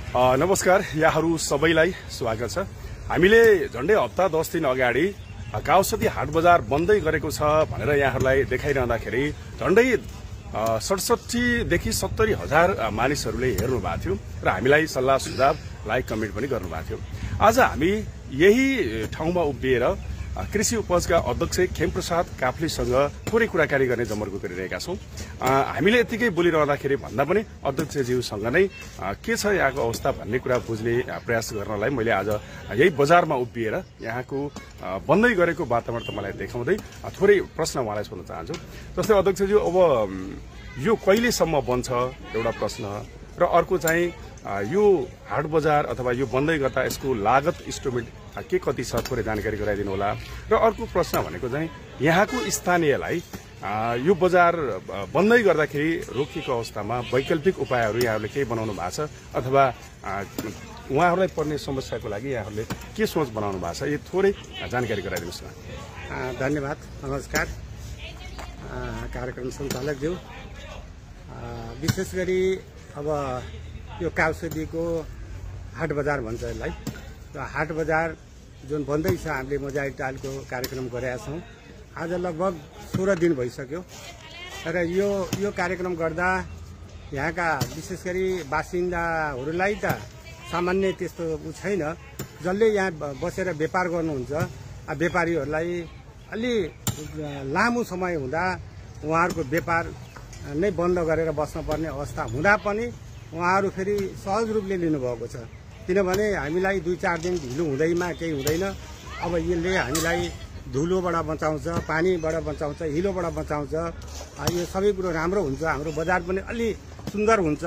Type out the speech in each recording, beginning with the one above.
नमस्कार, यहाँहरू सबैलाई स्वागत छ। हामीले झण्डै हप्ता 10 दिन अगाडि काउसदी हाट बजार बन्दै गरेको छ भनेर यहाँहरूलाई देखाइरहँदाखेरि झण्डै 67 देखि 70 हजार मानिसहरूले हेर्नु भएको थियो र हामीलाई सल्लाह सुझाव लाइक कमेन्ट पनि गर्नु भएको थियो। आज हामी यही ठाउँमा उभिएर कृषि उपजका अध्यक्ष खेमप्रसाद काफ्लेसँग थोरै कुराकानी गर्ने जमर्को गरिरहेका छौं। हामीले यतिकै बोलिरहँदाखेरि भन्दा पनि अध्यक्षज्यूसँग नै के छ यहाँको अवस्था भन्ने कुरा बुझ्ने प्रयास गर्नलाई मैले आज यही बजारमा उभिएर यहाँको बन्दै गरेको वातावरण तपाईलाई देखाउँदै थोरै प्रश्न उहाँलाई सोध्न चाहन्छु। जस्तै अध्यक्षज्यू, अब यो कहिलेसम्म बन्छ एउटा प्रश्न, र अर्को चाहिँ यो हाट बजार अथवा यो बन्दै गर्दा यसको लागत इस्टिमेट के कति छ थोरै जानकारी गराइदिनु होला। र अर्को प्रश्न भनेको चाहिँ यहाँको स्थानीयलाई यो बजार बन्दै गर्दाखेरि रोकिएको अवस्थामा वैकल्पिक उपायहरू यहाँहरूले केही बनाउनु भएको छ अथवा उहाँहरूलाई पर्ने समस्याको लागि यहाँहरूले के सोच बनाउनु भएको छ, यो थोरै जानकारी गराइदिनुहोस् न। धन्यवाद, नमस्कार कार्यक्रम सञ्चालकज्यू। विशेष गरी अब यो काउसदीको हाट बजार भन्छ यसलाई, र हाट बजार जुन बन्दैछ हामीले मोजाइक टाइलको कार्यक्रम गरेका छौँ। आज लगभग 16 दिन भइसक्यो र यो कार्यक्रम गर्दा यहाँका विशेष गरी बासिन्दाहरूलाई त सामान्य त्यस्तो छैन, जसले यहाँ बसेर व्यापार गर्नुहुन्छ व्यापारीहरूलाई अलि लामो समय हुँदा उहाँहरूको व्यापार नै बन्द गरेर बस्नुपर्ने अवस्था हुँदा पनि उहाँहरू फेरि सहज रूपले लिनुभएको छ। किनभने हामीलाई 2-4 दिन ढिलो हुँदैमा केही हुँदैन। अब यसले हामीलाई धुलोबाट बचाउँछ, पानीबाट बचाउँछ, हिलोबाट बचाउँछ। यो सबै कुरो राम्रो हुन्छ, हाम्रो बजार पनि अलि सुन्दर हुन्छ,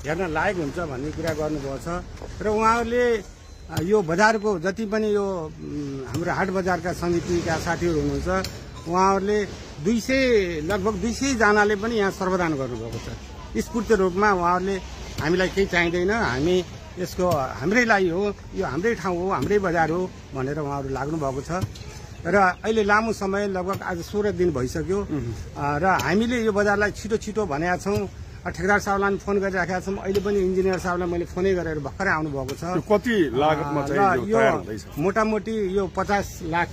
हेर्न लायक हुन्छ भन्ने कुरा गर्नुभएको छ। र उहाँहरूले यो बजारको जति पनि यो हाम्रो हाट बजारका समितिका साथीहरू हुनुहुन्छ उहाँहरूले लगभग 200 जनाले पनि यहाँ सर्वदान गर्नुभएको छ। स्फूर्त रूपमा उहाँहरूले हामीलाई केही चाहिँदैन, हामी यसको हाम्रै लागि हो, यो हाम्रै ठाउँ हो, हाम्रै बजार हो भनेर उहाँहरू लाग्नु भएको छ। र अहिले लामो समय लगभग आज 16 दिन भइसक्यो र हामीले यो बजारलाई छिटो छिटो भनेका छौँ। ठेकेदार साहबलाई फोन गरिराखेका छौँ, अहिले पनि इन्जिनियर साहबलाई मैले फोनै गरेर भर्खरै आउनु भएको छ। कति लागतमा चाहिँ यो तयार हुँदैछ? मोटामोटी यो 50 लाख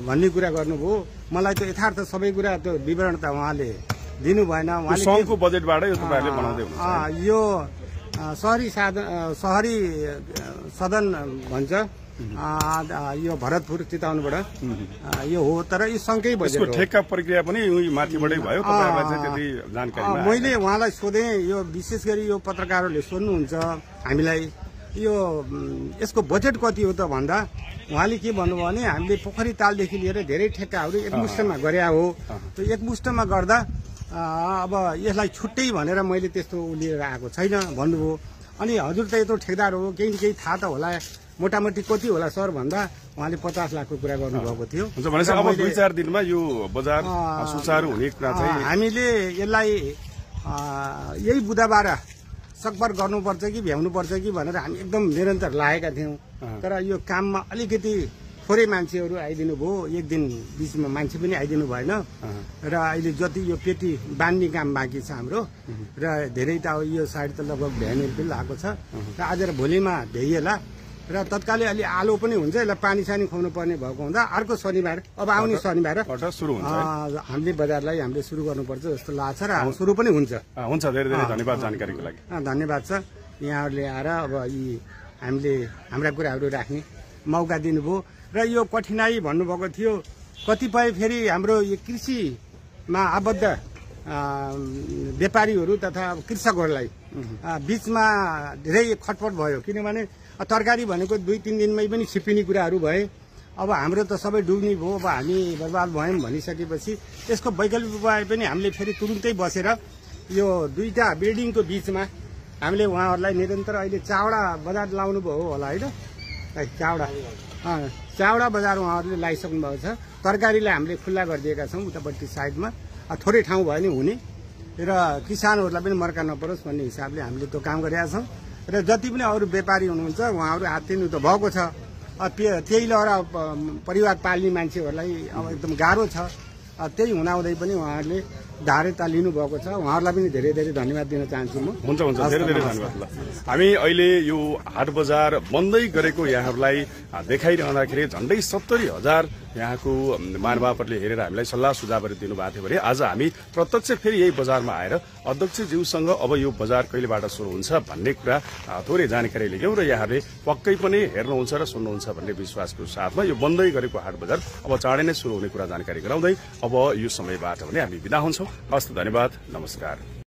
भन्ने कुरा गर्नुभयो। मलाई त यथार्थ सबै कुरा त्यो विवरण त उहाँले दिनु भएन। उहाँले सङ्घको बजेटबाट यो तपाईहरुले बनाउँदै हुनुहुन्छ? यो शहरी सदन भन्छ, यो भरतपुर चितवनबाट यो हो, तर यो सङ्घकै बजेट हो। ठेक्का प्रक्रिया पनि माथिबाटै भयो, तपाईहरुलाई चाहिँ त्यति जानकारी मैले उहाँलाई सोधेँ। यो विशेष गरी यो पत्रकारहरूले सोध्नुहुन्छ हामीलाई यो यसको बजेट कति हो त भन्दा उहाँले के भन्नुभयो भने हामीले पोखरी तालदेखि लिएर धेरै ठेक्काहरू एकमुष्टमा गरे हो। त्यो एकमुष्टमा गर्दा अब यसलाई छुट्टै भनेर मैले त्यस्तो लिएर आएको छैन भन्नुभयो। अनि हजुर त यत्रो ठेकदार हो, केही न केही थाहा त होला, मोटामोटी कति होला सर भन्दा उहाँले 50 लाखको कुरा गर्नुभएको थियो। हुन्छ, भनेपछि अब 2-4 दिनमा यो बजार सुचारू हुने कुरा चाहिँ हामीले यसलाई यही बुधबार सकभर गर्नुपर्छ कि भ्याउनुपर्छ कि भनेर हामी एकदम निरन्तर लागेका थियौँ। तर यो काममा अलिकति थोरै मान्छेहरू आइदिनु भयो, एक दिन बिचमा मान्छे पनि आइदिनु भएन। र अहिले जति यो पेटी बान्ने काम बाँकी छ हाम्रो, र धेरै त यो साइड त लगभग भ्याउनेहरू पनि लागेको छ। र आज र भोलिमा भ्याइएला र तत्कालै अलि आलो पनि हुन्छ। यसलाई पानी सानी खुवाउनु पर्ने भएको हुँदा अर्को शनिबार, अब आउने शनिबार हामीले बजारलाई हामीले सुरु गर्नुपर्छ जस्तो लाग्छ र सुरु पनि हुन्छ। हुन्छ, धेरै धेरै धन्यवाद जानकारीको लागि। धन्यवाद छ। यहाँहरूले आएर अब यी हामीले हाम्रा कुराहरू राख्ने मौका दिनुभयो। र यो कठिनाई भन्नुभएको थियो, कतिपय फेरि हाम्रो यो कृषिमा आबद्ध व्यापारीहरू तथा कृषकहरूलाई बिचमा धेरै खटपट भयो। किनभने तरकारी भनेको 2-3 दिनमै पनि छिप्पिने कुराहरू भए। अब हाम्रो त सबै डुब्ने भयो, अब हामी बर्बाद भयौँ भनिसकेपछि यसको वैकल्पिक उपाय पनि हामीले फेरि तुरुन्तै बसेर यो दुईटा बिल्डिङको बिचमा हामीले उहाँहरूलाई निरन्तर अहिले चावडा बजार लाउनु भयो होला होइन, चावडा बजार उहाँहरूले लगाइसक्नु भएको छ। तरकारीलाई हामीले खुल्ला गरिदिएका छौँ उतापट्टि साइडमा, थोरै ठाउँ भयो नि हुने, र किसानहरूलाई पनि मर्का नपरोस् भन्ने हिसाबले हामीले त्यो काम गरेका छौँ। र जति पनि अरू व्यापारी हुनुहुन्छ उहाँहरू आत्तिनु त भएको छ। त्यही लहरा परिवार पाल्ने मान्छेहरूलाई अब एकदम गाह्रो छ। त्यही हुँदाहुँदै पनि उहाँहरूले धार्यता लिनुभएको छ। उहाँहरूलाई पनि धेरै धेरै धन्यवाद दिन चाहन्छु म। हुन्छ हुन्छ, धेरै धेरै धन्यवाद। ल हामी अहिले यो हाट बजार बन्दै गरेको यहाँहरूलाई देखाइरहँदाखेरि झन्डै 70,000 यहाँको महानुभावहरूले हेरेर हामीलाई सल्लाह सुझावहरू दिनुभएको थियो भने आज हामी प्रत्यक्ष फेरि यही बजारमा आएर अध्यक्षज्यूसँग अब यो बजार कहिलेबाट सुरु हुन्छ भन्ने कुरा थोरै जानकारी लियौँ र यहाँहरूले पक्कै पनि हेर्नुहुन्छ र सुन्नुहुन्छ भन्ने विश्वासको साथमा यो बन्दै गरेको हाट बजार अब चाँडै नै सुरु हुने कुरा जानकारी गराउँदै अब यो समयबाट भने हामी बिदा हुन्छौँ। हस्त, धन्यवाद, नमस्कार।